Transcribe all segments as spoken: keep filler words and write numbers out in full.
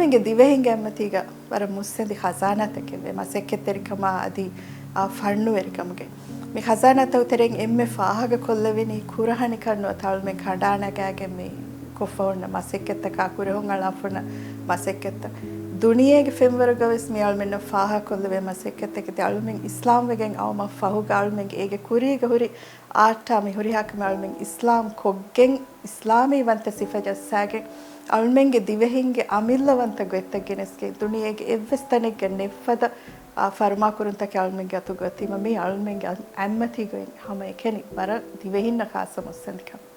އަޅުމެންގެ ދިވެހިންގެ އެއްމަތީގަ ވަރަށް މުއްސަނދި ޚަޒާނާތަކެއްވޭ، މަސައްކަތްތެރިކަމާ އަދި އާ ފަންނުވެރިކަމުގެ. މި ޚަޒާނާތައް ތެރެއިން އެންމެ ފާހަގަކޮށްލެވެނީ ކުރަހަނިކަން ނުވަތަ އަޅުމެން ކަނޑާނަގާގެން މި ކޮށްފަ ހުންނަ މަސައްކަތްތަކާ ކުރެހުން އަޅާފަ ހުންނަ މަސައްކަތްތައް. ދުނިޔޭގެ ފެންވަރުގަވެސް މި އަޅުމެންނަށް ފާހަގަކޮށްލެވޭ މަސައްކަތްތަކެތި އަޅުމެން އިސްލާމްވެގެން އައުމަށް ފަހުގަ އަޅުމެންގެ އޭގެ ކުރީގަ ހުރި އާޓާ މި ހުރިހާ ކަމެއް އަޅުމެން އިސްލާމް ކޮށްގެން، އިސްލާމީ ވަންތަ ސިފަ ޖައްސާގެން، އަޅުމެންގެ ދިވެހިންގެ އަމިއްލަވަންތަ ގޮތްތައް ގެނެސްގެން، ދުނިޔޭގެ އެއްވެސް ތަނެއްގަ ނެތްފަދަ، އާ، ފަރުމާކުރުންތަކެއް އަޅުމެންގެ އަތުގަ އޮތީމަ، މީ އަޅުމެންގެ އަތް-، އެއްމަތީގައި ހަމައެކަނި ވަރަށް ދިވެހިންނަށް ޚާއްޞަ މުއްސަނދިކަމެއް.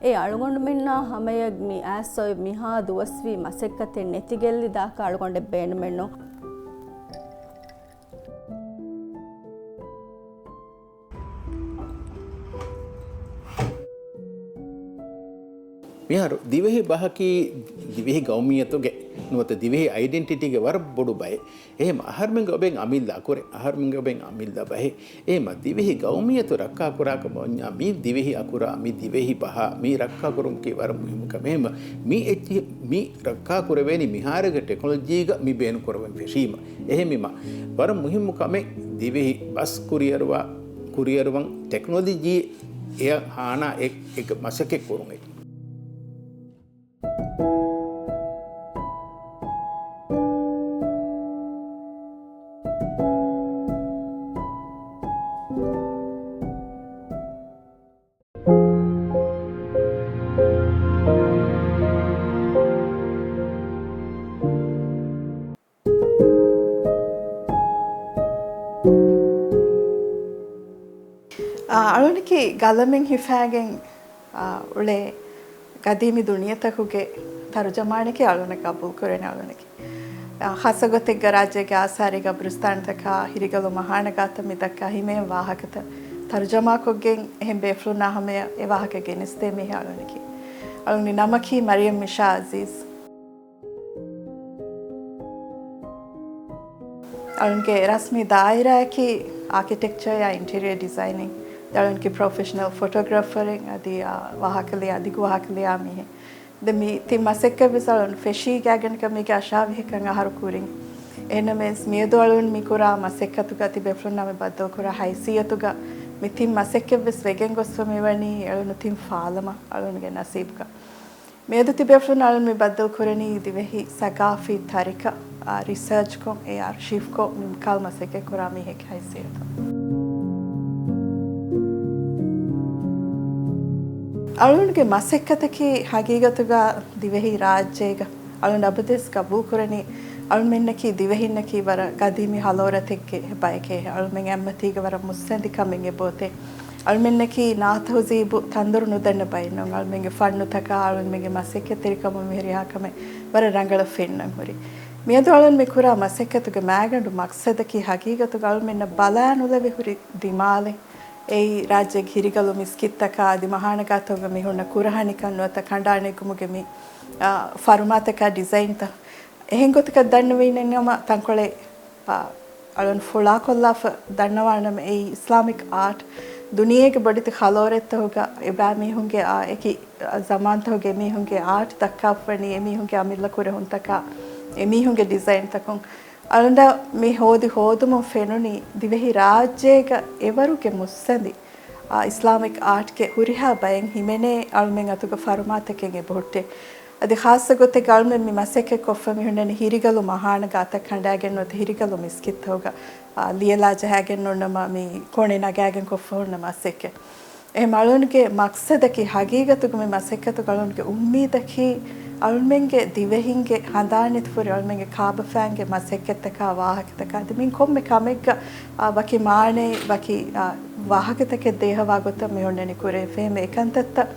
އެ އަޅުގަނޑުމެންނާ ހަމަޔަށް މި އައިސް އޮތް މިހާ ދުވަސްވީ މަސައްކަތެއް ނެތިގެއްލި ދާކަށް އަޅުގަނޑެއް ބޭނުމެއްނު. މިހާރު ދިވެހި ބަހަކީ ދިވެހި ގައުމިއްޔަތުގެ ނުވަތަ ދިވެހި އައިޑެންޓިޓީގެ ވަރަށް ބޮޑު ބައެއް. އެހެން އަހަރުމެންގެ އޮބެން އަމިއްލަ އަކުރެއް، އަހަރުމެންގެ އޮބެން އަމިއްލަ ބަހެއް. އެހެން ދިވެހި ގައުމިއްޔަތު ރައްކާކުރާކަމަށް ވަންޏާ މި ދިވެހި އަކުރާ، މި ދިވެހި ބަހާ، މި ރައްކާކުރުމަކީ ވަރަށް މުހިއްމު ކަމެއް. އެހެން މި އެއްޗިހި-، މި ރައްކާކުރެވޭނީ މިހާރުގެ ޓެކްނޮލޮޖީގަ މި ބޭނުންކުރައްވަން ފެށީމަ. އެހެންވީމަ ވަރަށް މުހިއްމު ކަމެއް ދިވެހި ބަސް ކުރިއަރުވާ، ކުރިއަރުވަން ޓެކްނޮލޮޖީ އެއަށް ހާނާ އެ-، އެ މަސައްކަތް ކުރުން އެ. އާ، އަޅުންނަކީ ގަލަމެން ހިފާގެން، އާ، އުޅޭ ގަދީމީ ދުނިޔެތަކުގެ ތަރުޖަމާނެކޭ އަޅުންނަށް ގަބޫލުކުރަނީ އަޅުންނަކީ. އާ، ޚާއްޞަ ގޮތެއްގަ ރާއްޖޭގެ އާސާރީ ގަބުރުސްތާނުތަކާ، ހިރިގަލު މަހާނަ ގާތަށް މި ދައްކާ ހިމޭން ވާހަކަތައް ތަރުޖަމާކޮށްގެން އެހެން ބޭފުޅުންނާ ހަމަޔަށް އެ ވާހަކަ ގެނެސްދޭ މީހެއް އަޅުންނަކީ. އަޅުންގެ ނަމަކީ މަރިޔަމް މިޝާ އަޒީޒް. އަޅުންގެ ރަސްމީ ދާއިރާއަކީ އާކިޓެކްޗަރ އާ އިންޓީރިއަރ ޑިޒައިނިން. އަޅުންގެ ޕްރޮފެޝަނަލް ފޮޓޯގްރާފަރެއް އަދި، އާ، ވާހަކަލިޔާ، ދިގު ވާހަކަލިޔާ މީހެއް. ދެން މި ތިން މަސައްކަތްވެސް އަޅުން ފެށީ ގާތްގަނޑަކަށް މީގެ އަށާވީހަކަށް އަހަރު ކުރިން. އެހެންނަމަވެސް މިއަދު އަޅުން މި ކުރާ މަސައްކަތުގަ ތި ބޭފުޅުންނާ މި ބައްދަލުކުރާ ހައިސިއްޔަތުގަ މި ތިން މަސައްކަތްވެސް ވެގެން ގޮސްފަ މިވަނީ އެޅުނު ތިން ފާލަމަށް އަޅުންގެ ނަސީބުގަ. މިއަދު ތިބޭފުޅުން އަޅުން މި ބައްދަލު ކުރަނީ ދިވެހި ސަގާފީ ތަރިކަ، އާ، ރިސާޗްކޮށް، އެ އާރްޝީވްކޮށް، މި ކަލް މަސައްކަތް ކުރާ މީހެއްގެ ހައިސިއްޔަތުން. އަޅުންގެ މަސައްކަތަކީ ހަގީގަތުގަ ދިވެހި ރާއްޖޭގަ އަޅުން އަބަދުވެސް ގަބޫލުކުރަނީ، އަޅުމެންނަކީ ދިވެހިންނަކީ ވަރަށް ގަދީމީ ހަލޯރަތެއްގެ ބަޔެކޭ. އަޅުމެން އެއްމަތީގަ ވަރަށް މުއްސަނދި ކަމެއް އެބައޮތޭ. އަޅުމެންނަކީ ނާ ތަހުޒީބު ތަނދުރު ނުދަންނަ ބައެއް ނޫން. އަޅުމެންގެ ފަންނުތަކާ، އަޅުމެންގެ މަސައްކަތްތެރިކަމުން މިހުރިހާ ކަމެއް ވަރަށް ރަނގަޅަށް ފެންނަން ހުރި. މިއަދު އަޅުން މި ކުރާ މަސައްކަތުގެ މާގަނޑު މަޤްޞަދަކީ ހަގީގަތުގަ އަޅުމެންނަށް ބަލާނުލެވި ހުރި ދިމާލެއް، އެއީ ރާއްޖޭގެ ހިރިގަލު މިސްކިތްތަކާ އަދި މަހާނަގާތަކުގަ މި ހުންނަ ކުރަހަނިކަން ނުވަތަ ކަނޑާނެގުމުގެ މި، އާ، ފަރުމާތަކާ ޑިޒައިންތައް. އެހެން ގޮތަކަށް ދަންނަވީނެއް ނަމަ ތަންކޮޅެއް، އާ، އަޅުން ފުޅާކޮށްލާފަ ދަންނަވާނަމަ، އެއީ އިސްލާމިކް އާޓް ދުނިޔޭގެ ބޮޑެތި ހަލޯރެއްތަކުގަ އެބައިމީހުންގެ، އާ، އެކި ޒަމާންތަކުގެ މީހުންގެ އާޓް ދައްކާފަވަނީ އެމީހުންގެ އަމިއްލަ ކުރެހުންތަކާ، އެމީހުންގެ ޑިޒައިންތަކުން. އަޅުންނަށް މި ހޯދި ހޯދުމުން ފެނުނީ ދިވެހި ރާއްޖޭގަ އެވަރުގެ މުއްސަނދި، އާ، އިސްލާމިކް އާޓްގެ ހުރިހާ ބައެއް ހިމެނޭ އަޅުމެން އަތުގަ ފަރުމާތަކެއް އެބަހުއްޓޭ. އަދި ޚާއްޞަ ގޮތެއްގަ އަޅުމެން މި މަސައްކަތް ކޮށްފަ މި ހުންނަނީ ހިރިގަލު މަހާނަ ގާތަށް ކަނޑާގެން ނުވަތަ ހިރިގަލު މިސްކިތްތަކުގަ، އާ، ލިޔެލާ ޖަހާގެން ނޫންނަމަ މި ކޮނެ ނަގާގެން ކޮށްފަ ހުންނަ މަސައްކަތް. އެހެން އަޅުންގެ މަޤްޞަދަކީ ހަގީގަތުގަ މި މަސައްކަތުގަ އަޅުންގެ އުއްމީދަކީ އަޅުމެންގެ ދިވެހިންގެ ހަނދާން ނެތިފުރި އަޅުމެންގެ ކާބަފައިންގެ މަސައްކަތްތަކާ ވާހަކަތަކާ އަދި މި ކޮންމެ ކަމެއްގަ، އާ، ވަކި މާނައެއް ވަކި، އާ، ވާހަކަތަކެއް ދޭހަވާ ގޮތަށް މި ހުންނަނީ ކުރެވިފަ. އެހެން އެކަންތައްތައް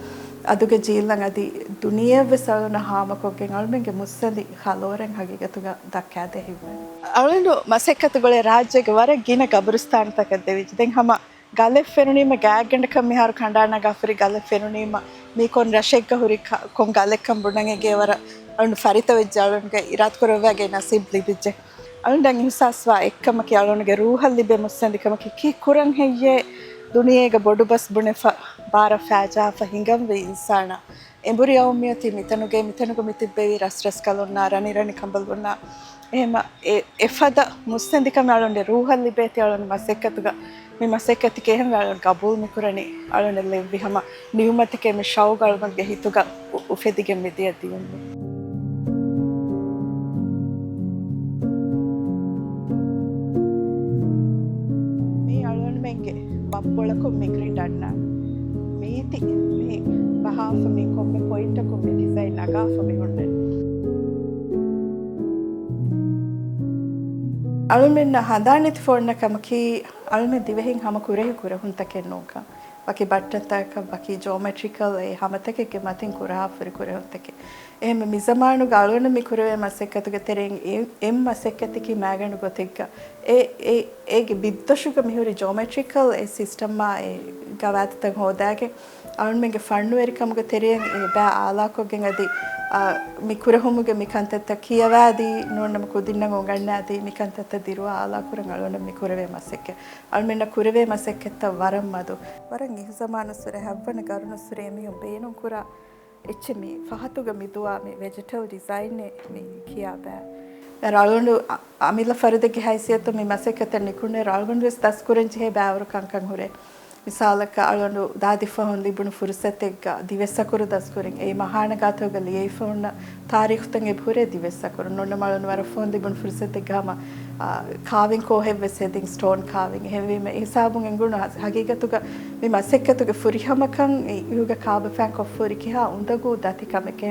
އަދުގެ ޖީލަށް އަދި ދުނިޔެއަށްވެސް އަޅުންނަށް ހާމަކޮށްގެން އަޅުމެންގެ މުއްސަނދި ހަލޯރެއް ހަގީގަތުގަ ދައްކާދޭ ހިތްވަނީ. އަޅުން މަސައްކަތުގަ އުޅޭ ރާއްޖޭގެ ވަރަށް ގިނަ ގަބުރުސްތާނުތަކަށް ދެވިއްޖެ. ދެން ހަމަ ގަލެއް ފެނުނީމަ، ގާތްގަނޑަކަށް މިހާރު ކަނޑާ ނަގާފަ ހުރި ގަލެއް ފެނުނީމަ، މީ ކޮން ރަށެއްގަ ހުރި ކަ-، ކޮން ގަލެއްކަން ބުނަން އެނގޭ ވަރަށް އަޅުން ފަރިތަވެއްޖެ، އަޅުންގެ އިރާދަކުރެއްވި ނަސީބު ލިބިއްޖެ. އަޅުންނަށް އިހުސާސްވާ އެއްކަމަކީ އަޅުންގެ ރޫހަށް ލިބޭ މުއްސަނދިކަމަކީ ކީއްކުރަން ހެއްޔޭ ދުނިޔޭގަ ބޮޑުބަސް ބުނެފަ، ބާރަށް ފައިޖާފަ ހިނގަންވީ އިންސާނާ. އެނބުރި އައުމިއޮތީ މިތަނުގައި، މިތަނުގަ މިތިއްބެވީ ރަސްރަސްކަލުންނާ، ރަނިރަނި ކަނބަލުންނާ. އެހެމަ އެ، އެފަދަ މުއްސަނދިކަމެއް އަޅުން ރޫހަށް ލިބޭތީ އަޅުން މަސައްކަތުގަ. މި މަސައްކަތަކީ އެހެންވެ އަޅުން ގަބޫލު މިކުރަނީ، އަޅުން ލެއްވި ހަމަ ނިޢުމަތެކޭ. މި ޝައުގު އަޅުގަނޑުގެ ހިތުގަ އު-، އުފެދިގެން މިދިޔަ ދިޔުން. މީ އަޅުގަނޑުމެންގެ ބައްޕޮޅަކުން މި ގްރިޑް އަންނާނެ. މީތި މި ބަހާފަ މި ކޮންމެ ޕޮއިންޓަކުން މި ޑިޒައިން ނަގާފަ މި ހުންނަނީ. އަޅުމެންނަށް ހަނދާން ނެތިފަ އޮންނަ ކަމަކީ، އަޅުމެން ދިވެހިން ހަމަ ކުރެހި ކުރެހުންތަކެއް ނޫންކަން. ވަކި ބައްޓަންތަކަކަށް، ވަކި ޖޯމެޓްރިކަލް އެ ހަމަތަކެއްގެ މަތިން ކުރަހާފަހުރި ކުރެހުންތަކެއް. އެހެންވެ، މިޒަމާނުގަ އަޅުގަނޑު މި ކުރެވޭ މަސައްކަތުގެ ތެރެއިން އެ، އެއް މަސައްކަތަކީ މައިގަނޑު ގޮތެއްގަ އެ، އެ، އޭގެ ބިއްދޮށުގަ މިހުރި ޖޯމެޓްރިކަލް އެ ސިސްޓަމާ އެ ގަވާއިދުތައް ހޯދާގެން، އަޅުމެންގެ ފަންނުވެރިކަމުގެ ތެރެއިން އެ ބައި އާލާކޮށްގެން އަދި، އާ، މި ކުރެހުމުގެ މި ކަންތައްތައް ކިޔަވާދީ، ނޫންނަމަ ކުދިންނަށް އުނގަންނާދީ، މި ކަންތައްތައް ދިރުވާ އާލާކުރަން އަޅުގަނޑަށް މި ކުރެވޭ މަސައްކަތް. އަޅުމެންނަށް ކުރެވޭ މަސައްކަތްތައް ވަރަށް މަދު. ވަރަށް އެހުޒަމާނުއްސުރެ ހައްވަނަ ގަރުނުއްސުރެ އެމީހުން ބޭނުންކުރާ އެއްޗެއް މި ފަހަތުގަ މި ދުވާ މި ވެޖިޓަލް ޑިޒައިންއެއް މި ކިޔާ ބައި. އަޅުގަނޑު އަ-، އަމިއްލަ ފަރުދެއްގެ ހައިސިއްޔަތުން މި މަސައްކަތަށް ނިކުންނައިރު އަޅުގަނޑުވެސް ދަސްކުރަން ޖެހޭ ބައިވަރު ކަންކަން ހުރޭ. މިސާލަކަށް އަޅުގަނޑު ދާދިފަހުން ލިބުނު ފުރުސަތެއްގަ ދިވެއްސަކުރު ދަސްކުރިން އެއީ މަހާނަ ގާތުގަ ލިޔެވިފަ ހުންނަ ތާރީޚުތައް އެބަ ހުރޭ ދިވެއްސަކުރު. ނޫންނަމަ އަޅުގަނޑު ވަރަށް ފަހުން ލިބުނު ފުރުސަތެއްގަ ހަމަ، އާ، ކާވިން ކޯހެއްވެސް ހެދިން، ސްޓޯން ކާވިން. އެހެންވީމަ އެ ހިސާބުން އެނގުނު ހަ-، ހަގީގަތުގަ މި މަސައްކަތުގެ ފުރިހަމަކަން އި-، އިހުގަ ކާބަފައިން ކޮށްފަހުރި ކިހާ އުނދަގޫ ދަތި ކަމެކޭ.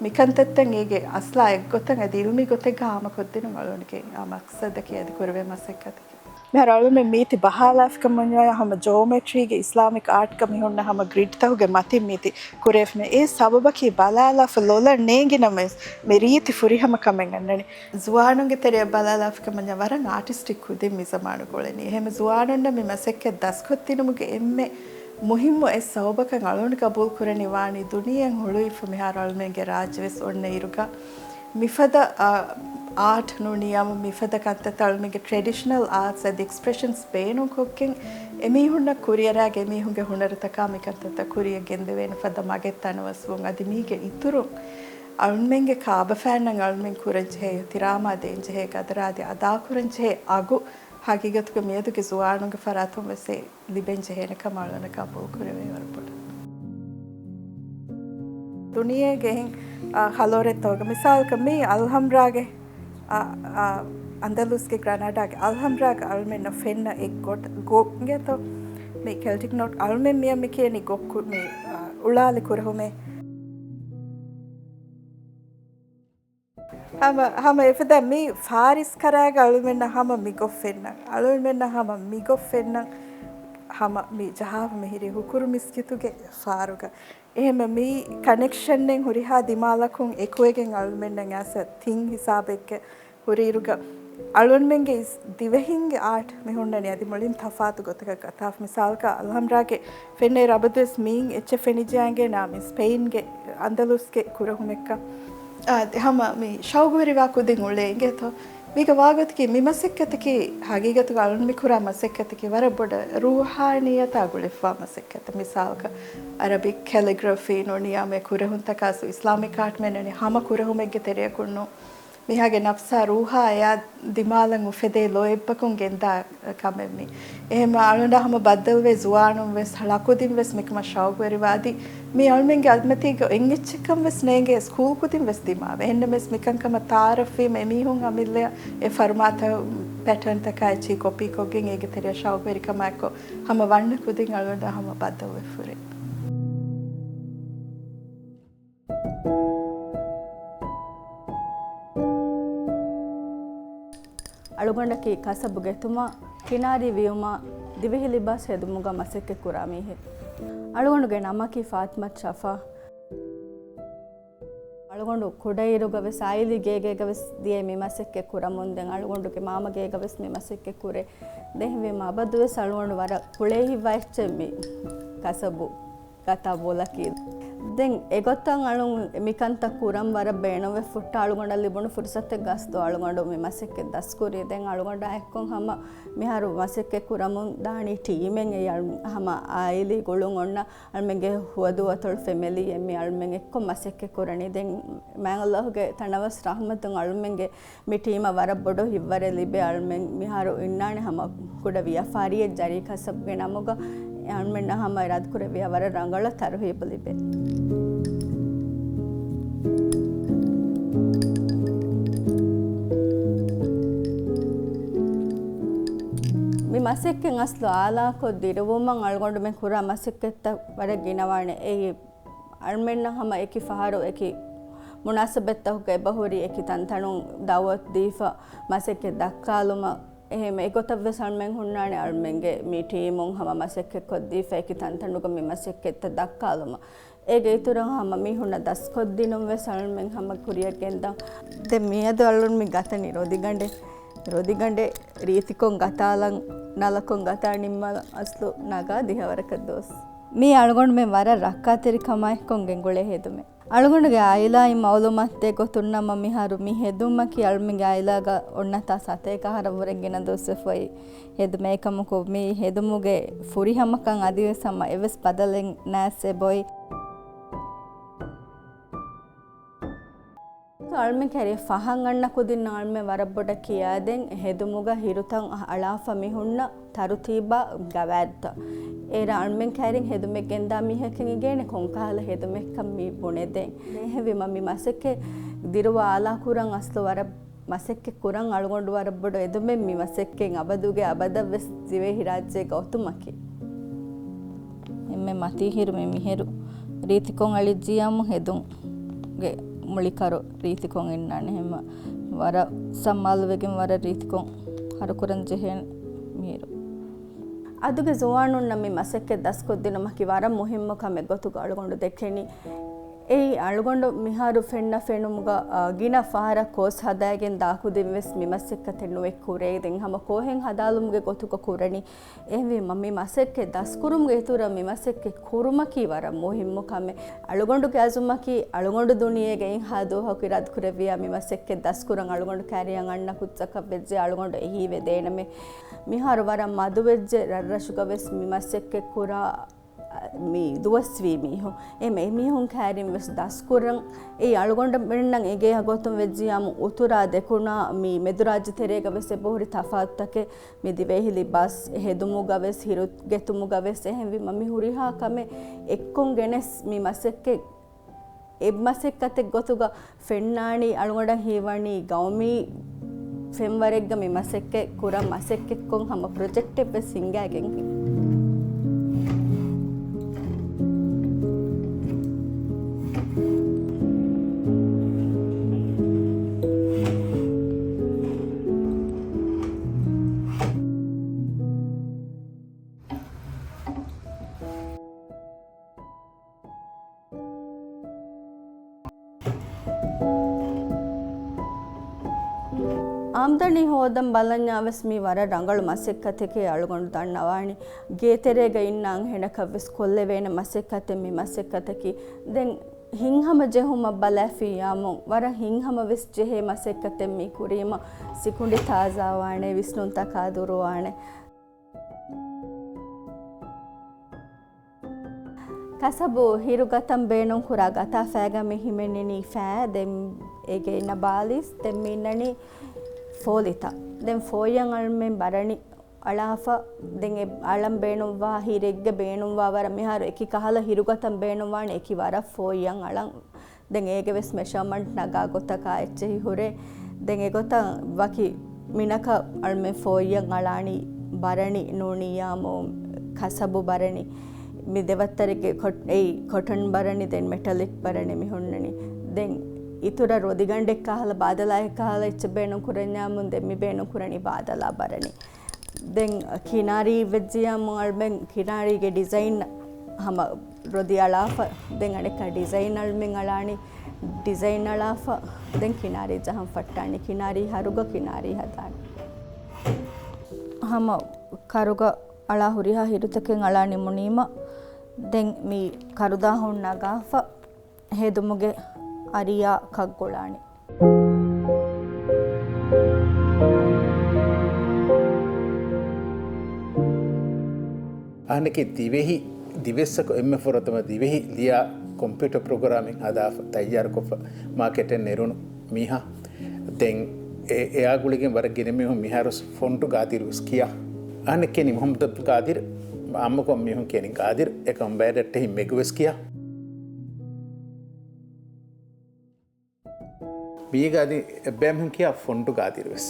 މި ކަންތައްތައް އޭގެ އަސްލާ އެއްގޮތަށް އަދި އިލްމީ ގޮތެއްގަ ހާމަކޮށްދިނުން އަޅުގަނޑުގެ އާ މަޤްޞަދަކީ އަދި ކުރެވޭ މަސައްކަތަކީ. މިހާރު އަޅުމެން މީތި ބަހާލާފިކަމަށްވާ ހަމަ ޖޯމެޓްރީގެ އިސްލާމިކް އާޓްގަ މި ހުންނަ ހަމަ ގްރިޑްތަކުގެ މަތިން މީތި ކުރެވޭ. އެ ސަބަބަކީ ބަލާލާފަ ލޮލަށް ނޭނގި ނަމަވެސް މި ރީތި ފުރިހަމަ ކަމެއް އަންނަނީ. ޒުވާނުންގެ ތެރެއަށް ބަލާލާފިކަމަށް ވަރަށް އާޓިސްޓިކް ކުދިން މި ޒަމާނު ގުޅެނީ. އެހެން ޒުވާނުންނަށް މި މަސައްކަތް ދަސްކޮށްދިނުމުގެ އެންމެ މުހިއްމު އެއް ސަބަބަކަށް އަޅުގަނޑު ގަބޫލު ކުރަނީ ވާނީ ދުނިޔެއަށް ހުޅުވިފަ މިހާރު އަޅުމެންގެ ރާއްޖެވެސް އޮންނަ އިރުގަ މިފަދަ، އާ، އާޓް ނޫނީ އަމަ މިފަދަ ކަންތައްތައް އަޅުމެންގެ ޓްރެޑިޝަނަލް އާޓްސް އަދި އެކްސްޕްރެޝަންސް ބޭނުންކޮށްގެން އެމީހުންނަށް ކުރިއަރާގެ އެމީހުންގެ ހުނަރުތަކާ މިކަންތައްތައް ކުރިއަށް ގެންދެވޭނެ ފަދަ މަގެއް ދަންނަވަސްވުން. އަދި މީގެ އިތުރުން އަޅުމެންގެ ކާބަފައިންނަށް އަޅުމެން ކުރަންޖެހޭ އިޙްތިރާމާ ދޭންޖެހޭ ގަދަރާ އަދި އަދާކުރަންޖެހޭ އަގު ހަގީގަތުގަ މިއަދުގެ ޒުވާނުންގެ ފަރާތުން ވެސް ލިބެން ޖެހޭނެ ކަމަށް އަޅުގަނޑަށް ގަބޫލު ކުރެވޭ ވަރަށް ބޮޑަށް. ދުނިޔޭގެ އެހެން، އާ، ކަލޯރެއްތޯގަ މިސާލަކަށް މީ އަލްހަމްރާގެ، އާ، އާ، އަންދަލުސްގެ ގްރަނާޑާގެ އަލްހަމްރާގެ އަޅުމެންނަށް ފެންނަ އެއް ގޮޓް ގޮ އިނގޭތޯ. މި ކެލްޓިކް ނޯޓް އަޅުމެން މިޔަށް މި ކިޔަނީ ގޮ ކު-، މި، އާ، އުޅާލި ކުރެހުމޭ. ހަމަ، ހަމަ އެފަދަ މި ފާރިސް ކަރާގަ އަޅުމެންނަށް ހަމަ މި ގޮށް ފެންނަން. އަޅުމެންނަށް ހަމަ މި ގޮށް ފެންނަން. ހަމަ މި ޖަހާފަ މިހިރީ ހުކުރު މިސްކިތުގެ ފާރުގަ. އެހެންމެ މި ކަނެކްޝަންއެއް ހުރިހާ ދިމާލަކުން އެކުވެގެން އަޅުމެންނަށް އައިސް ތިން ހިސާބެއްގެ ހުރިއިރުގަ އަޅުންމެންގެ އިސް ދިވެހިންގެ އާޓް މި ހުންނަނީ އަދި މުޅިން ތަފާތު ގޮތަކަށް ގަތާފަ. މިސާލަކަށް އަލްހަމްރާގެ ފެންނައިރު އަބަދުވެސް މީން އެއްޗެއް ފެނިއްޖެ އަނގޭނާ މި ސްޕެއިންގެ އަންދަލުސްގެ ކުރެހުމެއްކަން. އާ، ހަމަ މި ޝައުގުވެރިވާ ކުދިން އުޅޭ އިނގޭތޯ. މީގަ ވާގޮތަކީ މި މަސައްކަތަކީ ހަގީގަތުގަ އަޅުން މި ކުރާ މަސައްކަތަކީ ވަރަށް ބޮޑަށް ރޫޙާނިއްޔަތާ ގުޅިފަވާ މަސައްކަތެއް. މިސާލަކަށް އަރަބިކް ކެލިގްރަފީ ނޫނީ އާ މި ކުރެހުންތަކާސް އިސްލާމިކް އާޓް މެންނަނީ ހަމަ ކުރެހުމެއްގެ ތެރެއަކުން ނޫން. މީހާގެ ނަފްސާ ރޫޙާ އެއާ ދިމާލަށް އުފެދޭ ލޯތްބަކުން ގެންދާ ކަމެއް މީ. އެހެންމަ އަޅުގަނޑާ ހަމަ ބައްދަލުވޭ ޒުވާނުން ވެސް، ޅަކުދިން ވެސް މިކަމަށް ޝައުގުވެރިވާ އަދި މީ އަޅުމެންގެ އަދިމަތީގަ އެއް އެއްޗެއްކަން ވެސް ނޭނގޭ ސްކޫލް ކުދިން ވެސް ދިމާވެ. އެހެންނަމަވެސް މިކަންކަމަށް ތައާރަފްވީމަ އެމީހުން އަމިއްލަޔަށް އެ ފަރުމާތައް ޕެޓަރންތަކާ އެއްޗެހި ކޮޕީ ކޮށްގެން އޭގެ ތެރެއަށް ޝައުގުވެރިކަމާއެކު ހަމަ ވަންނަ ކުދިން އަޅުގަނޑާ ހަމަ ބައްދަލުވެފަ ހުރޭ. އަޅުގަނޑަކީ ކަސަބު ގެތުމާ، ކިނާރީ ވިޔުމާ، ދިވެހި ލިބާސް ހެދުމުގަ މަސައްކަތް ކުރާ މީހެއް. އަޅުގަނޑުގެ ނަމަކީ ފާތިމަތު ޝަފާ. އަޅުގަނޑު ކުޑައިރުގަ ވެސް އާއިލީ ގޭގޭގަ ވެސް ދިޔައީ މި މަސައްކަތް ކުރަމުން. ދެން އަޅުގަނޑުގެ މާމަ ގޭގަ ވެސް މި މަސައްކަތް ކުރޭ. ދެން ވީމަ އަބަދުވެސް އަޅުގަނޑު ވަރަށް ކުޅޭހިތްވާ އެއްޗެއް މި ކަސަބު ގަތާ ބޮލަކީ. ދެން އެގޮތަށް އަޅުން މިކަންތައް ކުރަން ވަރަށް ބޭނުންވެފަ ހުއްޓާ އަޅުގަނޑަށް ލިބުނު ފުރުސަތެއްގަ އަސްލު އަޅުގަނޑު މި މަސައްކަތް ދަސްކުރީ. ދެން އަޅުގަނޑާ އެއްކޮށް ހަމަ މިހާރު މަސައްކަތް ކުރަމުން ދާނީ ޓީމެއް އެއީ އަޅު-، ހަމަ އާއިލީ ގުޅުން އޮންނަ އަޅުމެންގެ ހުވަދޫ އަތޮޅު ފެމިލީ އެންމެ އަޅުމެން އެއްކޮށް މަސައްކަތް ކުރަނީ. ދެން މާތް ﷲ ގެ ތަނަވަސް ރަޙްމަތުން އަޅުމެންގެ މި ޓީމަށް ވަރަށް ބޮޑު ހިތްވަރެއް ލިބޭ. އަޅުމެން މިހާރު އިންނާނެ ހަމަ ކުޑަ ވިޔަފާރިއެއް ޖަރީ ކަސަބުގެ ނަމުގަ. އަޅުމެންނަށް ހަމަ އިރާދަކުރެއްވިޔާ ވަރަށް ރަނގަޅަށް ތަރުހީބު ލިބޭ. މި މަސައްކަތް އަސްލު އާލާކޮށް ދިރުވުމަށް އަޅުގަނޑުމެން ކުރާ މަސައްކަތްތައް ވަރަށް ގިނަވާނެ. އެއީ އަޅުމެންނަށް ހަމަ އެކި ފަހަރު އެކި މުނާސަބަތްތަކުގަ އެބަހުރި އެކި ތަންތަނުން ދައުވަތު ދީފަ މަސައްކަތް ދައްކާލުމަށް. އެހެން އެގޮތަށް ވެސް އަޅުމެން ހުންނާނެ އަޅުމެންގެ މި ޓީމުން ހަމަ މަސައްކަތް ކޮށްދީފަ އެކި ތަންތަނުގަ މި މަސައްކަތްތައް ދައްކާލުމަށް. އޭގެ އިތުރަށް ހަމަ މީހުންނަށް ދަސްކޮށްދިނުން ވެސް އަޅުމެން ހަމަ ކުރިއަށް ގެންދާ. ދެން މިއަދު އަޅުން މި ގަތަނީ ރޮދިގަނޑެއް. ރޮދިގަނޑެއް ރީތިކޮށް ގަތާލަން ނަލަކޮށް ގަތާ ނިންމާލަން އަސްލު ނަގާ ދިހަވަރަކަށް ދުވަސް. މީ އަޅުގަނޑުމެން ވަރަށް ރައްކާތެރިކަމާއެއްކޮށް ގެންގުޅޭ ހެދުމެއް. އަޅުގަނޑުގެ އާއިލާއިން މައުލޫމާތު ދޭ ގޮތުން ނަމަ މިހާރު މި ހެދުމަކީ އަޅުމެންގެ އާއިލާގަ އޮންނަތާ ސަތޭކަ އަހަރަށްވުރެ ގިނަ ދުވަސްވެފައި ހެދުމެއް. އެކަމަކު މި ހެދުމުގެ ފުރިހަމަކަން އަދިވެސް ހަމަ އެއްވެސް ބަދަލެއް ނާސް އެބޮތް. އަޅުމެން ކެރި ފަހަން އަންނަ ކުދިން އަޅުމެން ވަރަށް ބޮޑަށް ކިޔާދޭން ހެދުމުގަ ހިރުތައް އަޅާފަ މި ހުންނަ ތަރުތީބާ ގަވާއިދުތައް. އޭރަށް އަޅުމެން ކައިރިން ހެދުމެއް ގެންދާ މީހަކަށް އިނގޭނެ ކޮންކަހަލަ ހެދުމެއްކަން މި ބުނެދޭން. އެހެންވީމަ މި މަސައްކަތް ދިރުވާ އާލާކުރަން އަސްލު ވަރަށް މަސައްކަތް ކުރަން އަޅުގަނޑު ވަރަށް ބޮޑު އެދުމެއް މި މަސައްކަތް އަބަދުގެ އަބަދަށްވެސް ދިވެހިރާއްޖޭގަ އޮތުމަކީ. އެންމެ މަތީ ހިރު މި މިހިރު ރީތިކޮށް އަޅިއްޖިޔާމު ހެދުންގެ މުޅިކަރު ރީތިކޮށް އިންނާނެ. ހެމަ ވަރަށް ސަމާލުވެގެން ވަރަށް ރީތިކޮށް ހަރުކުރަން ޖެހޭނެ މިހިރު. އަދުގެ ޒުވާނުންނަށް މި މަސައްކަތް ދަސްކޮށްދިނުމަކީ ވަރަށް މުހިއްމު ކަމެއް ގޮތުގަ އަޅުގަނޑު ދެކެނީ. އެއީ އަޅުގަނޑު މިހާރު ފެންނަ ފެނުމުގަ، އާ، ގިނަ ފަހަރަށް ކޯސް ހަދައިގެން ދާކުދިން ވެސް މި މަސައްކަތެއް ނުއެއް ކުރޭ. ދެން ހަމަ ކޯހެއް ހަދާލުމުގެ ގޮތުގަ ކުރަނީ. އެހެންވީމަ މި މަސައްކަތް ދަސްކުރުމުގެ އިތުރަށް މި މަސައްކަތް ކުރުމަކީ ވަރަށް މުހިއްމު ކަމެއް. އަޅުގަނޑުގެ އަޒުމަކީ އަޅުގަނޑު ދުނިޔޭގަ އިން ހާ ދުވަހަކު އިރާދަކުރެއްވިޔާ މި މަސައްކަތް ދަސްކުރަން އަޅުގަނޑު ކައިރިއަށް އަންނަ ކުއްޖަކަށް ވެއްޖެ އަޅުގަނޑު އެހީވެދޭނަމޭ. މިހާރު ވަރަށް މަދުވެއްޖެ ރަށްރަށުގަ ވެސް މި މަސައްކަތް ކުރާ މި ދުވަސްވީ މީހުން. އެ މެ-، މީހުން ކައިރިން ވެސް ދަސްކުރަން. އެއީ އަޅުގަނޑުމެންނަށް އެނގޭ ގޮތުން ވެއްޖިޔާމު އުތުރާ ދެކުނާ މި މެދުރާއްޖެ ތެރޭގަ ވެސް އެބަހުރި ތަފާތުތަކެއް މި ދިވެހި ލިބާސް ހެދުމުގަ ވެސް ހިރު ގެތުމުގަ ވެސް. އެހެންވީމަ މި ހުރިހާ ކަމެއް އެއްކޮން ގެނެސް މި މަސައްކަތް އެއް މަސައްކަތެއް ގޮތުގަ ފެންނާނީ އަޅުގަނޑަށް ހީވަނީ ގައުމީ ފެންވަރެއްގަ މި މަސައްކަތް ކުރަން މަސައްކަތްކޮށް ހަމަ ޕްރޮޖެކްޓެއް ވެސް ހިންގާގެން. އާމްދަނީ ހޯދަން ބަލަންޏާ ވެސް މީ ވަރަށް ރަނގަޅު މަސައްކަތެކޭ އަޅުގަނޑު ދަންނަވާނީ. ގޭތެރޭގަ އިންނަ އަންހެނަކަށް ވެސް ކޮށްލެވޭނެ މަސައްކަތެއް މި މަސައްކަތަކީ. ދެން ހިތްހަމަ ޖެހުމަށް ބަލާފިއްޔާމު ވަރަށް ހިތްހަމަ ވެސް ޖެހޭ މަސައްކަތެއް މީ ކުރީމަ ސިކުނޑި ތާޒާވާނެ، ވިސްނުންތަކާ ދުރުވާނެ. ކަސަބު ހިރުގަތަން ބޭނުން ކުރާ ގަތާ ފައިގަ މި ހިމެނެނީ ފައި، ދެން އޭގެ އިންނަ ބާލީސް، ދެން މި އިންނަނީ ފޯލިތައް. ދެން ފޯއްޔަށް އަޅުމެން ބަރަނި އަޅާފަ، ދެން އެ އަޅަން ބޭނުންވާ ހިރެއްގެ ބޭނުންވާ ވަރަށް މިހާރު އެކި ކަހަލަ ހިރުގަތަން ބޭނުންވާނެ އެކި ވަރަށް ފޯއްޔަށް އަޅަން. ދެން އޭގެ ވެސް މެޝަރމަންޓް ނަގާ ގޮތަކާ އެއްޗެހި ހުރޭ. ދެން އެގޮތަށް ވަކި މިނަކަށް އަޅުމެން ފޯއްޔަށް އަޅާނީ ބަރަނި ނޫނިއްޔާމު ކަސަބު ބަރަނި. މި ދެވައްތަރެއްގެ ކޮޓް-، އެއީ ކޮޓަން ބަރަނި، ދެން މެޓަލިކް ބަރަނި މި ހުންނަނީ. ދެން އިތުރަށް ރޮދިގަނޑެއް ކަހަލަ ބާދަލާއެއް ކަހަލަ އެއްޗެއް ބޭނުން ކުރަންޏާމުން ދެން މި ބޭނުން ކުރަނީ ބާދަލާ ބަރަނި. ދެން ކިނާރީ ވެއްޖިޔާމު އަޅުމެން ކިނާރީގެ ޑިޒައިން ހަމަ ރޮދި އަޅާފަ، ދެން އަނެއްކާ ޑިޒައިން އަޅުމެން އަޅާނީ، ޑިޒައިން އަޅާފަ، ދެން ކިނާރީ ޖަހަން ފައްޓާނީ، ކިނާރީ ހަރުގަ ކިނާރީ ހަދާނީ. ހަމަ ކަރުގަ އަޅާ ހުރިހާ ހިރުތަކެއް އަޅާ ނިމުނީމަ، ދެން މި ކަރުދާހުން ނަގާފަ ހެދުމުގެ އަރިޔާ ކަށްގުޅާނެ. އަހަންނަކީ ދިވެހި، ދިވެއްސަކު އެންމެ ފުރަތަމަ ދިވެހި ލިޔާ ކޮމްޕިއުޓަރ ޕްރޮގްރާމިން ހަދާފަ ތައްޔާރުކޮށްފަ މާކެޓެއް ނެރުނު މީހާ. ދެން އެ، އެއާ ގުޅިގެން ވަރަށް ގިނަ މީހުން މިހާރު ފޮންޓު ގާދިރު ވެސް ކިޔާ. އަހަންނަށް ކިޔަނީ މުހައްމަދު އަބްދުލް ގާދިރު، އާއްމުކޮށް މީހުން ކިޔަނީ ގާދިރު، އެކަމަކު ބައިޑައްޓެހި މެގު ވެސް ކިޔާ. މީގަ އަދި އެއްބައިމީހުން ކިޔާ ފޮންޓު ގާދިރު ވެސް.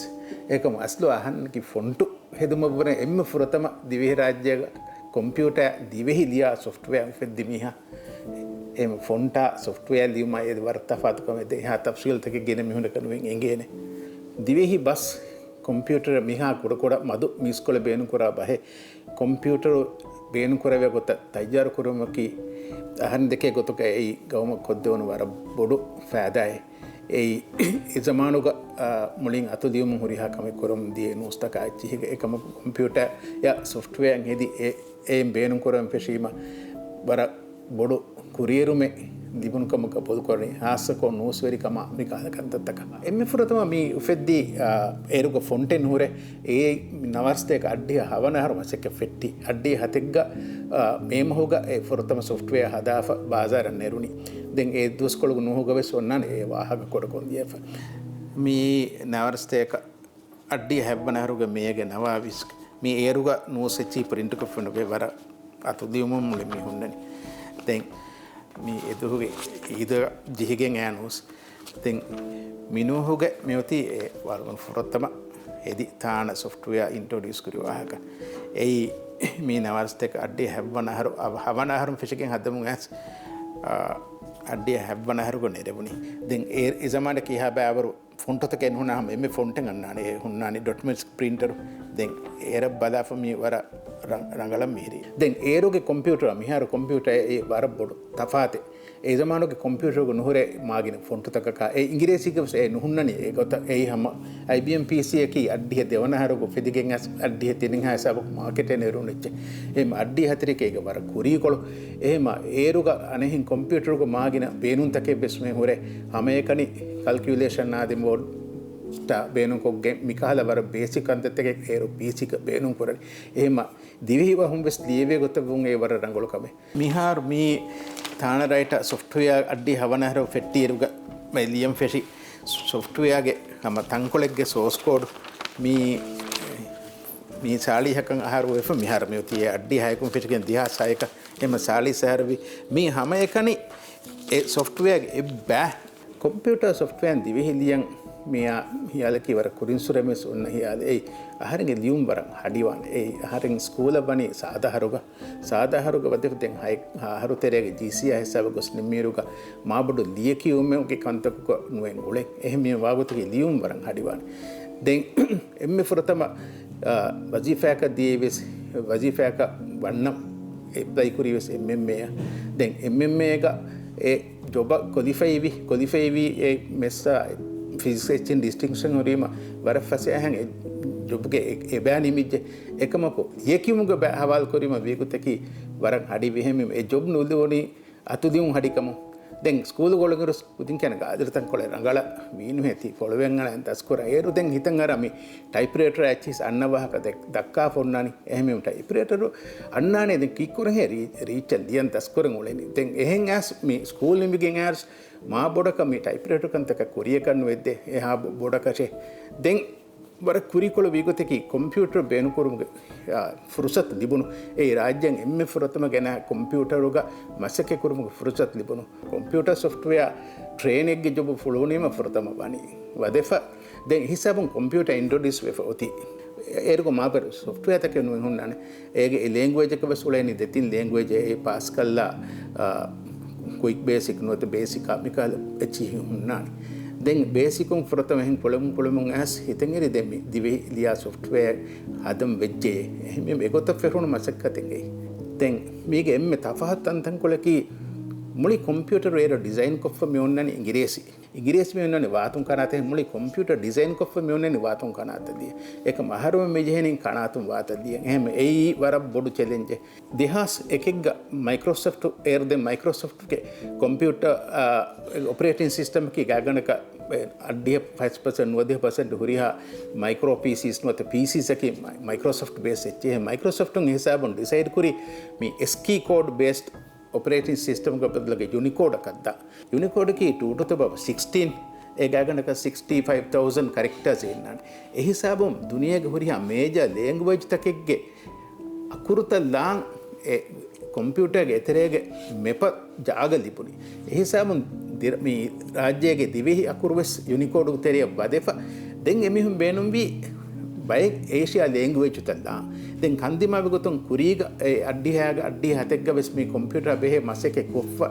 އެކަމު އަސްލު އަހަންނަކީ ފޮންޓު ހެދުމަށްވުރެ އެންމެ ފުރަތަމަ ދިވެހިރާއްޖޭގަ ކޮމްޕިއުޓާ ދިވެހި ލިޔާ ސޮފްޓްވެއާ އުފެއްދި މީހާ. އެ ފޮންޓާ ސޮފްޓްވެއާ ލިޔުމާ އެ ވަރަށް ތަފާތުކަމެއް ދޭ. އެހާ ތަފްސީލްތަކެއް ގިނަ މީހުންނަކަށް ނުވެން އެނގޭނެ. ދިވެހި ބަސް ކޮމްޕިއުޓަރ މިހާ ކުޑަކުޑަ މަދު މީސްކޮޅެއް ބޭނުންކުރާ ބަހެއް ކޮމްޕިއުޓަރު ބޭނުންކުރެވޭ ގޮތަށް ތައްޔާރު ކުރުމަކީ އަހަރެން ދެކޭ ގޮތުގައި ގައުމަށް ކޮށްދެވުނު ވަރަށް ބޮޑު ފައިދާއެއް. އެއީ، އެ ޒަމާނުގަ، އާ، މުޅިން އަތުލިޔުމުން ހުރިހާ ކަމެއް ކުރަމުން ދިޔަ ނޫސްތަކާ އެއްޗިހިގެ އެކަމަކު ކޮމްޕިއުޓާ ޔާ ސޮފްޓްވެއާ ހެދި އެ، އެއިން ބޭނުންކުރަމުން ފެށީމަ ވަރަށް ބޮޑު ކުރިއެރުމެއް ލިބުނު ކަމަކަށް ބޮލުކުރަނީ، ހާއްސަކޮށް ނޫސްވެރިކަމާ މި ކަހަލަ ކަންތައްތަކަށް. އެންމެ ފުރަތަމަ މި އުފެއްދީ، އާ، އޭރުގަ ފޮންޓެއް ނުހުރޭ. އެއީ ނަވާރަސަތޭކަ އަށްޑިހަ ހަވަނަ އަހަރު މަސައްކަތް ފެއްޓި. އަށްޑިހަ ހަތެއްގަ، އާ، މޭ މަހުގަ އެ ފުރަތަމަ ސޮފްޓްވެއާ ހަދާފަ ބާޒާރަށް ނެރުނީ. ދެން އެ ދުވަސްކޮޅުގަ ނޫހުގަ ވެސް އޮންނާނެ އެ ވާހަކަ ކުޑަކޮށް ލިޔެފަ. މި ނަވާރަސަތޭކަ އަށްޑިހަ ހަތްވަނަ އަހަރުގަ މޭގެ ނަވާވީސް މި އޭރުގަ ނޫސް އެއްޗިހި ޕްރިންޓްކޮށްފަ ނުވޭ. ވަރަށް އަތުލިޔުމުން މުޅި މި ހުންނަނީ. ދެން މި އެދުވަހުގެ އީދަށް ޖެހިގެން އައި ނޫސް. ދެން މި ނޫހުގެ މިއޮތީ އެ ވަރުގަނޑު ފުރަތަމަ ހެދި ތާނަ ސޮފްޓްވެއާ އިންޓްރޮޑިއުސް ކުރި ވާހަކަ. އެއީ މި ނަވާރަސަތޭކަ އަށްޑިހަ ހަތްވަނަ އަހަރު، އަ، ހަވަނަ އަހަރުން ފެށިގެން ހަދަމުން އައިސް، އަ، އަށްޑިހަ ހަތްވަނަ އަހަރުގަ ނެރެވުނީ. ދެން އެ، އެ ޒަމާނަށް ކިހާ ބައިވަރު ފޮންޓުތަކެއް ނުހުންނާ ހަމަ އެންމެ ފޮންޓެއް އަންނާނެ. އެ ހުންނާނީ ޑޮޓްމެޓްސް ޕްރިންޓަރު. ދެން އޭރަށް ބަލާފަ މީ ވަރަށް ރަނގ-، ރަނގަޅަށް މިހިރީ. ދެން އޭރުގެ ކޮމްޕިއުޓަރ މިހާރު ކޮމްޕިއުޓަރ އެ ވަރަށް ބޮޑު ތަފާތެއް. އެ ޒަމާނުގެ ކޮމްޕިއުޓަރުގަ ނުހުރޭ މާގިނަ ފޮންޓުތަކަކާ. އެ އިނގިރޭސީގެ ވެސް އެ ނުހުންނަނީ. އެ ގޮތަށް އެއީ ހަމަ އައިބީއެމް ޕީސީއަކީ އަށްޑިހަ ދެވަނަ އަހަރުގަ އުފެދިގެން އައިސް އަށްޑިހަ ތިނެއްހާ ހިސާބަކު މާކެޓެއް ނެރުނު އެއްޗެއް. އެ އަށްޑިހަ ހަތަރެކޭ އޭގެ ވަރަށް ކުރީކޮޅު. އެހެމަ އޭރުގަ އަނެއްހެން ކޮމްޕިއުޓަރުގަ މާގިނަ ބޭނުންތަކެއް ވެސް މެ ހުރޭ. ހަމައެކަނި ކަލްކިއުލޭޝަން އާދެ މޯޑް ތައް ބޭނުންކޮށްގެން މިކަހަލަ ވަރަށް ބޭސިކް ކަންތައްތަކެއް އޭރު ޕީސީގަ ބޭނުން ކުރަނީ. އެހެމަ ދިވެހި ބަހުން ވެސް ލިޔެވޭ ގޮތަށް ވުން އެ ވަރަށް ރަނގަޅު ކަމެއް. މިހާރު މި ތާނަ ރައިޓަ ސޮފްޓްވެއާ އައްޑި ހަވަނަހަރު ފެއްޓިއިރުގަ މައި ލިޔަން ފެށި ސޮފްޓްވެއާގެ ހަމަ ތަންކޮޅެއްގެ ސޯސް ކޯޑް މި، މި ސާޅީހަކަށް އަހަރު ވެފަ މިހާރު މި އޮތީ އެ އައްޑި ހަޔަކުން ފެށިގެން ދިހާސް ހަޔަކަށް އެމަ ސާޅީސް އަހަރުވި މި ހަމައެކަނި އެ ސޮފްޓްވެއާގެ އެއްބައި ކޮމްޕިއުޓާ ސޮފްޓްވެއާއިން ދިވެހި ލިޔަން މިއާ ހިޔާލަކީ ވަރަށް ކުރިންސުރެ މިސް އޮންނަ ހިޔާލެއް. އެއީ އަހަރެންގެ ލިޔުން ވަރަށް ހަޑިވާނެ. އެއީ އަހަރެން ސްކޫލަށް ވަނީ ސާދަ އަހަރުގަ، ސާދަ އަހަރުގަ ވަދެފަ ދެން ހަ-، ހަ-، އަހަރު ތެރޭގެ ޖީސީއާ ހިސާބަށް ގޮސް ނިންމިއިރުގަ މާބޮޑު ލިޔެކިޔުމެއްގެ ކަންތަކުގަ ނުވެން އުޅެން. އެހެން މި ވާގޮތަކީ ލިޔުން ވަރަށް ހަޑިވާނެ. ދެން އެންމެ ފުރަތަމަ، އާ، ވަޒީފާއަކަށް ދިޔައީ ވެސް، ވަޒީފާއަކަށް ވަންނަ އެޕްލައި ކުރީ ވެސް އެމްއެމްއޭއަށް. ދެން އެމްއެމްއޭގަ އެ ޖޮބަށް ކޮލިފައިވި، ކޮލިފައިވި އެ މެސްއާ ފިޒިކްސް އެއްޗިން ޑިސްޓިންކްޝަން ހުރީމަ ވަރަށް ފަސޭހައިން އެ ޖޮބްގެ އެ، އެބައި ނިމިއްޖެ. އެކަމަކު ލިޔެކިޔުމުގެ ބައި ހަވާލު ކުރީމަ ވީގޮތަކީ ވަރަށް ހަޑި ވިހެމި އެ ޖޮބް ނުލިބުނީ އަތުލިޔުން ހަޑިކަމުން. ދެން ސްކޫލުގަ އުޅެންއިރު ކުދިން ކިޔަން ގާދިރު ތަންކޮޅެއް ރަނގަޅަށް ވީނުހޭ ތި ފޮޅުވެން އަޅަން ދަސްކުރަން. އޭރު ދެން ހިތަށް އަރާ މި ޓައިޕްރޭޓަރ އެއްޗިސް އަންނަ ވާހަކަ ދެ-، ދައްކާފަ އޮންނާނީ. އެހެންވީމަ ޓައިޕްރޭޓަރު އަންނާނީ ދެން ކީއްކުރަންހޭ ރީ-، ރީއްޗަށް ލިޔަން ދަސްކުރަން އުޅެނީ. ދެން އެހެން އައިސް މި ސްކޫލް ނިމިގެން އައިސް މާ ބޮޑަކަށް މި ޓައިޕްރޭޓަރ ކަންތަކަށް ކުރިޔަކަށް ނުވެއްދޭ އެހާ ބޮ-، ބޮޑަކަށެއް. ދެން ވަރަށް ކުރީކޮޅު ވީގޮތަކީ ކޮމްޕިއުޓަރ ބޭނުންކުރުމުގެ، އާ، ފުރުސަތު ލިބުނު. އެއީ ރާއްޖޭން އެންމެ ފުރަތަމަ ގެނަ ކޮމްޕިއުޓަރުގަ މަސައްކަތް ކުރުމުގެ ފުރުސަތު ލިބުނު. ކޮމްޕިއުޓަރ ސޮފްޓްވެއާ ޓްރޭނެއްގެ ޖޮބު ފުޅުވުނީމަ ފުރަތަމަ ވަނީ ވަދެފަ. ދެން ހިސާބުން ކޮމްޕިއުޓަރ އިންޓްރޮޑިއުސް ވެފަ އޮތީ. އޭރުގަ މާބަރު ސޮފްޓްވެއާތަކެއް ނުވެ ހުންނާނެ. އޭގެ އެ ލޭންގުއޭޖަކަށް ވެސް އުޅޭނީ ދެތިން ލޭންގުއޭޖެއް، އެއީ ޕާސްކަލްއާ، އާ، ކުއިކް ބޭސިކް ނުވަތަ ބޭސިކާ މިކަހަލަ އެއްޗިހި ހުންނާނެ. ދެން ބޭސިކުން ފުރަތަމަ އެހެން ކުޅެމުން ކުޅެމުން އައިސް ހިތަށް އެރި ދެން މި ދިވެހި ލިޔާ ސޮފްޓްވެއާ ހަދަން ވެއްޖެޔޭ. އެހެންވީމަ އެގޮތަށް ފެށުނު މަސައްކަތެއްގައި. ދެން މީގެ އެންމެ ތަފާތު ތަންތަންކޮޅަކީ މުޅި ކޮމްޕިއުޓަރު އޭރު ޑިޒައިން ކޮށްފަ މި އޮންނަނީ އިނގިރޭސި. އިނގިރޭސި މި އޮންނަނީ ވާތުން ކަނާތެއް، މުޅި ކޮމްޕިއުޓަރ ޑިޒައިން ކޮށްފަ މި އޮންނަނީ ވާތުން ކަނާތަށް ދިޔަ. އެކަމް އަހަރުމެން މި ޖެހެނީ ކަނާތުން ވާތަށް ދިޔަ. އެހެން އެއީ ވަރަށް ބޮޑު ޗެލެންޖެއް. ދެހާސް އެކެއްގަ މައިކްރޯސޮފްޓް އޭރު ދެން މައިކްރޯސޮފްޓްގެ ކޮމްޕިއުޓަރ، އާ، އޮޕަރޭޓިން ސިސްޓަމަކީ ގާތްގަނޑަކަށް އަށްޑިހަ ފަސް ޕަސެންޓް ނުވަދިހަ ޕަސެންޓް ހުރިހާ މައިކްރޯ ޕީސީސް ނުވަތަ ޕީސީސްއަކީ މައި-، މައިކްރޯސޮފްޓް ބޭސް އެއްޗެއް. މައިކްރޯސޮފްޓުން އެ ހިސާބުން ޑިސައިޑް ކުރީ މި އެސްކީ ކޯޑް ބޭސްޑް އޮޕަރޭޓިން ސިސްޓަމްގެ ބަދަލުގަ ޔުނިކޯޑަކަށް ދާ. ޔުނިކޯޑަކީ ޓޫ ޓު ދަ ޕަވަރ ސިކްސްޓީން، އެ ގާތްގަނޑަކަށް ސިކްސްޓީ ފައިވް ތައުޒަން ކަރެކްޓާސް އިންނާނެ. އެ ހިސާބުން ދުނިޔޭގެ ހުރިހާ މޭޖާ ލޭންގުއޭޖްތަކެއްގެ އަކުރުތައް ލާން އެ ކޮމްޕިއުޓާގެ އެތެރޭގެ މެޕަށް ޖާގަ ލިބުނީ. އެ ހިސާބުން ދިރ-، މި ރާއްޖޭގެ ދިވެހި އަކުރު ވެސް ޔުނިކޯޑުގެ ތެރެއަށް ވަދެފަ، ދެން އެމީހުން ބޭނުންވީ ބައެއް އޭޝިއާ ލޭންގުއޭޖުތައް ލާން. ދެން ކަންދިމާވި ގޮތުން ކުރީގަ އެ އައްޑިހައިގަ އައްޑިހަ ހަތެއްގަ ވެސް މި ކޮމްޕިއުޓާ ބެހޭ މަސައްކަތް ކޮށްފަ،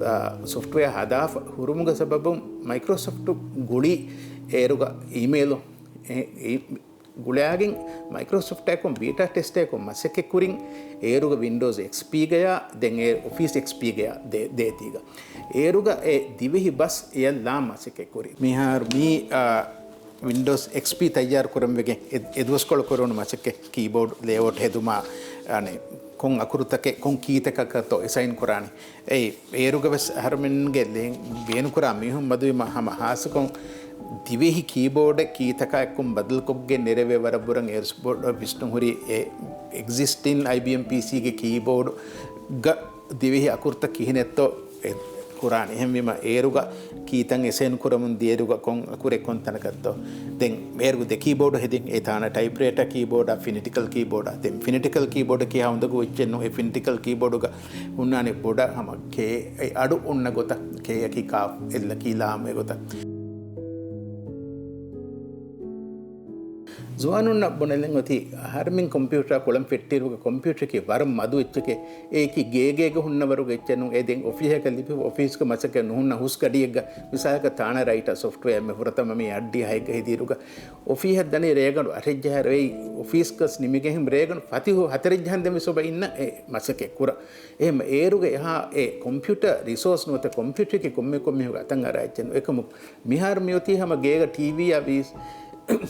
އާ، ސޮފްޓްވެއާ ހަދާފަ ހުރުމުގެ ސަބަބުން މައިކްރޯސޮފްޓު ގުޅި އޭރުގަ އީމެއިލު އެ-، އެ-، ގުޅާގެން މައިކްރޯސޮފްޓާއެކު ބީޓާ ޓެސްޓާއެކު މަސައްކަތް ކުރިން އޭރުގަ ވިންޑޯސް އެކްސްޕީގަޔާ ދެން އޭރު އޮފީސް އެކްސްޕީގަޔާ ދޭ-، ދޭތީގަ. އޭރުގަ އެ ދިވެހި ބަސް އެޔަށް ލާން މަސައްކަތް ކުރި. މިހާރު މީ، އާ، ވިންޑޯސް އެކްސްޕީ ތައްޔާރު ކުރަން ވެގެން އެ، އެ ދުވަސްކޮޅު ކުރުނު މަސައްކަތް ކީބޯޑް ލޭއައުޓް ހެދުމާ، އަނެ، ކޮން އަކުރުތަކެއް، ކޮން ކީތަކަކަށްތޯ އެސައިން ކުރާނީ. އެ، އޭރުގަ ވެސް އަހަރުމެންގެ ލޭން ބޭނުކުރާ މީހުން މަދުވީމަ ހަމަ ހާއްސަކޮށް ދިވެހި ކީބޯޑެއް ކީތަކާ އެއްކޮށް ބަދަލުކޮށްގެން ނެރެވޭ ވަރަށް ބުރަން އޭރު ބޮޑަށް ވިސްނުން ހުރި އެ އެގްޒިސްޓިން އައިބީއެމް ޕީސީގެ ކީބޯޑްގަ ދިވެހި އަކުރުތައް ކިހިނެއްތޯ އެ ކުރާނެ. އެހެންވީމަ އޭރުގަ ކީތައް އެސައިން ކުރަމުން ދިޔައިރުގަ ކޮން އަކުރެއް ކޮން ތަނަކަށްތޯ. ދެން އޭރުގެ ދެ ކީބޯޑު ހެދިން އެ ތާނަ ޓައިޕްރޭޓާ ކީބޯޑާ ފިނެޓިކަލް ކީބޯޑާ. ދެން ފިނެޓިކަލް ކީބޯޑަކީ ހަމަ އުނދަގޫ އެއްޗެއް ނޫން. އެ ފިނެޓިކަލް ކީބޯޑުގަ ހުންނާނެ ބޮޑަށް ހަމަ ކޭ އަޑު އޮންނަ ގޮތަށް، ކޭއަކީ ކާފް އެއްލަކީ ލާމް އެގޮތަށް. ޒުވާނުންނަށް ބުނެލެން އޮތީ އަހަރެމެން ކޮމްޕިއުޓަރާ ކޮޅަން ފެއްޓިއިރުގަ ކޮމްޕިއުޓަރަކީ ވަރަށް މަދު އެއްޗެކޭ. އެއީކީ ގޭގޭގަ ހުންނަވަރުގެ އެއްޗެއް ނޫން. އެ ދެން އޮފީހަކަށް ލިބި އޮފީސްގަ މަސައްކަތް ނުހުންނަ ހުސް ގަޑިއެއްގަ މިސާލަކަށް ތާނަ ރައިޓާ ސޮފްޓްވެއާ މި ފުރަތަމަ މި އައްޑިހައެއްގަ ހެދިއިރުގަ އޮފީހަށް ދަނީ ރޭގަނޑު އަށެއްޖަހާއިރު އެއީ އޮފީސް ގަސް ނިމިގެން ރޭގަނޑު ފަތިހު ހަތަރެއްޖަހަން ދެން ވެސް އޮބަ އިންނަ އެ މަސައްކަތް ކުރަ. އެހެން އޭރުގެ އެހާ އެ ކޮމްޕިއުޓަރ ރިސޯސް ނުވަތަ ކޮމްޕިއުޓަރަކީ ކޮންމެ ކޮންމެހުގެ އަތަށް އަރާ އެއްޗެއް ނޫން. އެކަމު މިހާރު މިއޮތީ ހަމަ ގޭގަ ޓީވީއާ ވީ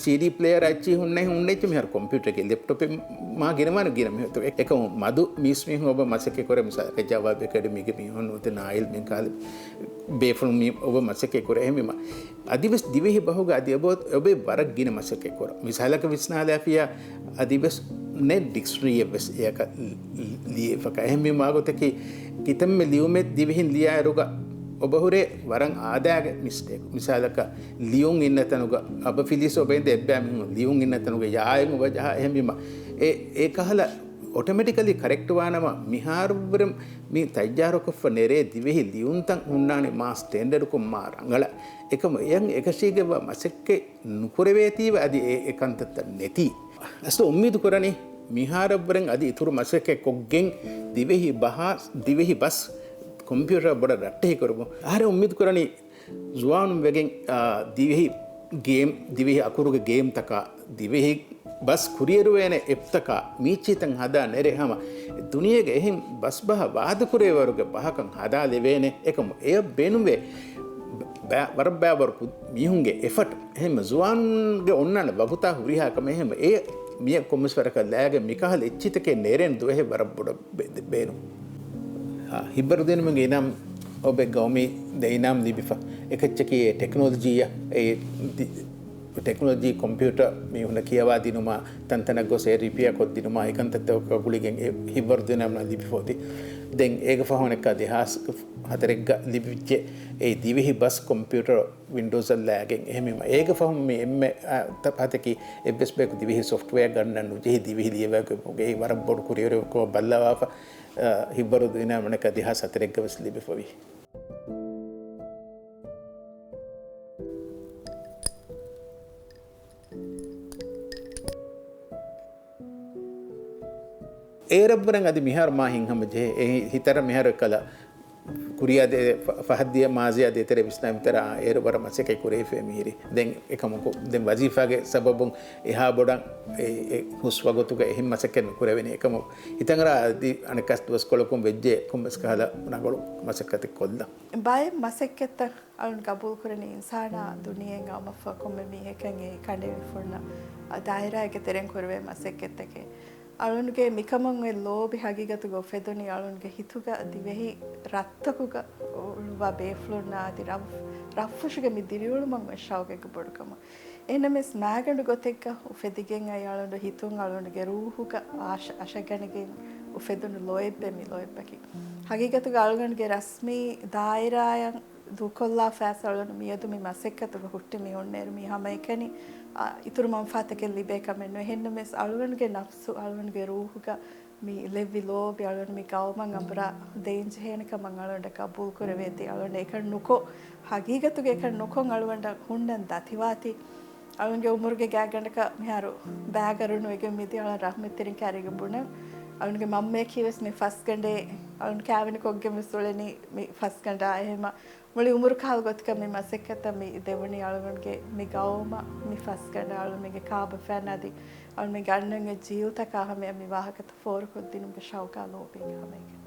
ސީޑީ ޕްލޭޔަރާ އެއްޗިހި ހުންނަ ހުންނަ އެއްޗެއް މިހާރު ކޮމްޕިއުޓަރެއްގެ ލެޕްޓޮޕެއް މާ ގިނަވާނެ ގިނަ މީހުން. އެކަމު މަދު މީސްމީހުން އޮބަ މަސައްކަތް ކުރޭ މިސާލަކަށް ޖަވާބެކެޑް މީގެ މީހުން ނުވަތަ ނާއިލް މިން ކާލި ބޭފުޅުން މި އޮބަ މަސައްކަތް ކުރޭ. އެހެންވީމަ އަދިވެސް ދިވެހި ބަހުގަ އަދި އޮބެ، އޮބެ ވަރަށް ގިނަ މަސައްކަތް ކުރަ. މިސާލަކަށް ވިސްނާލާފިޔާ އަދިވެސް ނެޓް ޑިކްޝަނަރީއެއް ވެސް އެއަކަށް ލި-، ލިޔެފަކަ. އެހެންވީމާ ގޮތަކީ ކިތަންމެ ލިޔުމެއް ދިވެހިން ލިޔާއިރުގަ އޮބަހުރޭ ވަރަށް އާދައިގެ މިސްޓޭކް. މިސާލަކަށް ލިޔުން އިންނަ ތަނުގަ އަބަފިލިސް އޮބެ އިނދެ އެއްބައި މީހުން ލިޔުން އިންނަ ތަނުގަ ޔާއެއް އޮބަ ޖަހާ އެހެންވީމަ އެ، އެ ކަހަލަ އޮޓޮމެޓިކަލީ ކަރެކްޓް ވާނަމަ މިހާރުވެރިން މި ތައްޔާރުކޮށްފަ ނެރޭ ދިވެހި ލިޔުންތައް ހުންނާނެ މާ ސްޓޭންޑަޑުކޮށް މާ ރަނގަޅަށް. އެކަމު އެޔަށް އެކަށީގެންވާ މަސައްކަތް ނުކުރެވޭތީވެ އަދި އެ، އެ ކަންތައްތައް ނެތީ. އަސްލު އުއްމީދު ކުރަނީ މިހާރަށްވުރެން އަދި އިތުރު މަސައްކަތް ކޮށްގެން ދިވެހި ބަހާ، ދިވެހި ބަސް ކޮމްޕިއުޓަރ ބޮޑަށް ރައްޓެހި ކުރުމުން. އަހަރެން އުއްމީދު ކުރަނީ ޒުވާނުން ވެގެން، އާ، ދިވެހި ގޭމް، ދިވެހި އަކުރުގެ ގޭމްތަކާ، ދިވެހި ބަސް ކުރިއެރުވޭނެ އެޕްތަކާ، މީޗީތައް ހަދާ ނެރެ ހަމަ ދުނިޔޭގެ އެހެން ބަސްބަހަށް ވާދަކުރޭވަރުގެ ބަހަކަށް ހަދާލެވޭނެ. އެކަމު އެޔަށް ބޭނުންވޭ ބަ-، ވަރަށް ބައިވަރު ކު-، މީހުންގެ އެފަޓް. އެހެން ޒުވާނުންގެ އޮންނާނެ ވަގުތާ ހުރިހާ ކަމެއް. އެހެން އެ މިއަށް ކޮންމެސް ވަރަކަށް ލައިގެން މިކަހަލަ އެއްޗިތަކެއް ނެރެން ދުވަހެއް ވަރަށް ބޮޑަށް ބެ-، ބޭނުން. އާ، ހިތްވަރުދިނުމުގެ އިނާމް އޮބެ ގައުމީ ދެ އިނާމް ލިބިފަ. އެކައްޗަކީ އެ ޓެކްނޮލޮޖީއަށް އެ ދި-، ޓެކްނޮލޮޖީ ކޮމްޕިއުޓަރ މީހުންނަށް ކިޔަވާ ދިނުމާ، ތަންތަނަށް ގޮސް އެ ރިޕެއާ ކޮށްދިނުމާ، އެކަންތައްތަކަށް ގުޅިގެން އެ ހިތްވަރުދިނުމަށް ލިބިފަ އޮތީ. ދެން އޭގެ ފަހުން އަނެއްކާ ދެހާސް ހަތަރެއްގަ ލިބިއްޖެ އެ ދިވެހި ބަސް ކޮމްޕިއުޓަރ ވިންޑޯސްއަށް ލައިގެން. އެހެންވީމަ އޭގެ ފަހުން މި އެންމެ، އާ، ތަފާތަކީ އެއްވެސް ބަޔަކު ދިވެހި ސޮފްޓްވެއާ ގަންނަން ނުޖެހި، ދިވެހި ލިޔެވާގެ އެ ވަރަށް ބޮޑު ކުރިއެރުމަކު ބައްލަވާފަ، އާ، ހިތްވަރުދިނުމަށް އަނެއްކާ ދެހާސް ހަތަރެއްގަ ވެސް ލިބިފަވީ. އޭރަށްވުރެން އަދި މިހާރު މާ ހިތްހަމަޖެހޭ، އެ ހިތަރަ މިހާރު އެއްކަލަ ކުރިއާ ދޭ، ފަ-، ފަހަށްދިޔަ މާޒީއާ ދޭތެރޭ ވިސްނާ މިތަރާ އޭރު ވަރަށް މަސައްކަތް ކުރެވިފައި މިހިރީ. ދެން އެކަމަކު ދެން ވަޒީފާގެ ސަބަބުން އެހާ ބޮޑަށް އެ، އެ ހުސް ވަގުތުގަ އެހެން މަސައްކަތް ނުކުރެވޭނެ. އެކަމަކު ހިތަށްއަރާ އަދި އަނެއްކާސް ދުވަސްކޮޅަކުން ވެއްޖެ ކޮންމެސް ކަހަލަ ރަނގަޅު މަސައްކަތެއް ކޮށްލަން. ބައެއް މަސައްކަތްތައް އަޅުން ގަބޫލުކުރަނީ އިންސާނާ ދުނިޔެއިން އައުމަށްފަހު ކޮންމެ މީހަކަށް އެ ކަނޑައެޅިފުންނަށް ދާއިރާއެއްގެ ތެރެއިން ކުރެވޭ މަސައްކަތްތަކެއް. އަޅުންގެ މިކަމުން އެ ލޯބި ހަގީގަތުގަ އުފެދުނީ އަޅުންގެ ހިތުގަ ދިވެހި ރަށްތަކުގަ އުޅުއްވާ ބޭފުޅުންނާ އަދި ރަށް-، ރަށްފުށުގެ މި ދިރިއުޅުމަށް އޮތް ޝައުގެއްގެ ބޮޑުކަމުން. އެހެންނަމަވެސް މާގަނޑު ގޮތެއްގަ އުފެދިގެން އައި އަޅުން ހިތުން އަޅުންގެ ރޫހުގަ އަށަ-، އަށަގަނެގެން އުފެދުނު ލޯތްބެއް މި ލޯތްބަކީ. ހަގީގަތުގަ އަޅުގަނޑުގެ ރަސްމީ ދާއިރާއަށް ދޫކޮށްލާފައިސް އަޅުން މިއަދު މި މަސައްކަތުގަ ހުއްޓި މިހުންނޭރު މީ ހަމައެކަނި، އާ، އިތުރު މަންފާތަކެއް ލިބޭ ކަމެއް ނޫން. އެހެންނަމަވެސް އަޅުގަނޑުގެ ނަފްސު، އަޅުގަނޑުގެ ރޫހުގަ މި ލެއްވި ލޯބި އަޅުން މި ގައުމަށް އަނބުރާ ދޭންޖެހޭނެ ކަމަށް އަޅުގަނޑަށް ގަބޫލު ކުރެވޭތީ. އަޅުގަނޑަށް އެކަން ނުކޮށް، ހަގީގަތުގަ އެކަން ނުކޮށް އަޅުގަނޑަށް ހުންނަން ދަތިވާތީ. އަޅުންގެ އުމުރުގެ ގާތްގަނޑަކަށް މިހާރު ބާގަރު ނުވެގެން މިދިޔަ އަޅުން ރަޙްމަތްތެރިން ކައިރީގަ ބުނަން. އަޅުންގެ މަންމަޔަކީ ވެސް މި ފަސްގަނޑޭ، އަޅުން ކާވެނި ކޮށްގެން ވެސް އުޅެނީ މި ފަސްގަނޑާ. އެހެމަ މުޅި އުމުރު ކަހަލަ ގޮތަކަށް މި މަސައްކަތަށް މި ދެވުނީ އަޅުގަނޑުގެ މި ގައުމަށް މި ފަސްގަނޑަށް އަޅުންމެންގެ ކާބަފައިން އަދި އަޅުމެންގެ އަންނަންގެ ޖީލްތަކާ ހަމަޔަށް މި ވާހަކަތައް ފޯރުކޮށްދިނުމުގެ ޝައުގާ ލޯބީގެ ހަމައެކަނި.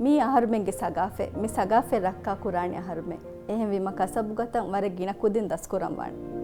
މީ އަހަރުމެންގެ ސަގާފަތް. މި ސަގާފަތް ރައްކާ ކުރާނެ އަހަރުމެން. އެހެންވީމަ ކަސަބުގަތަން ވަރަށް ގިނަ ކުދިން ދަސްކުރަން ވާނެ.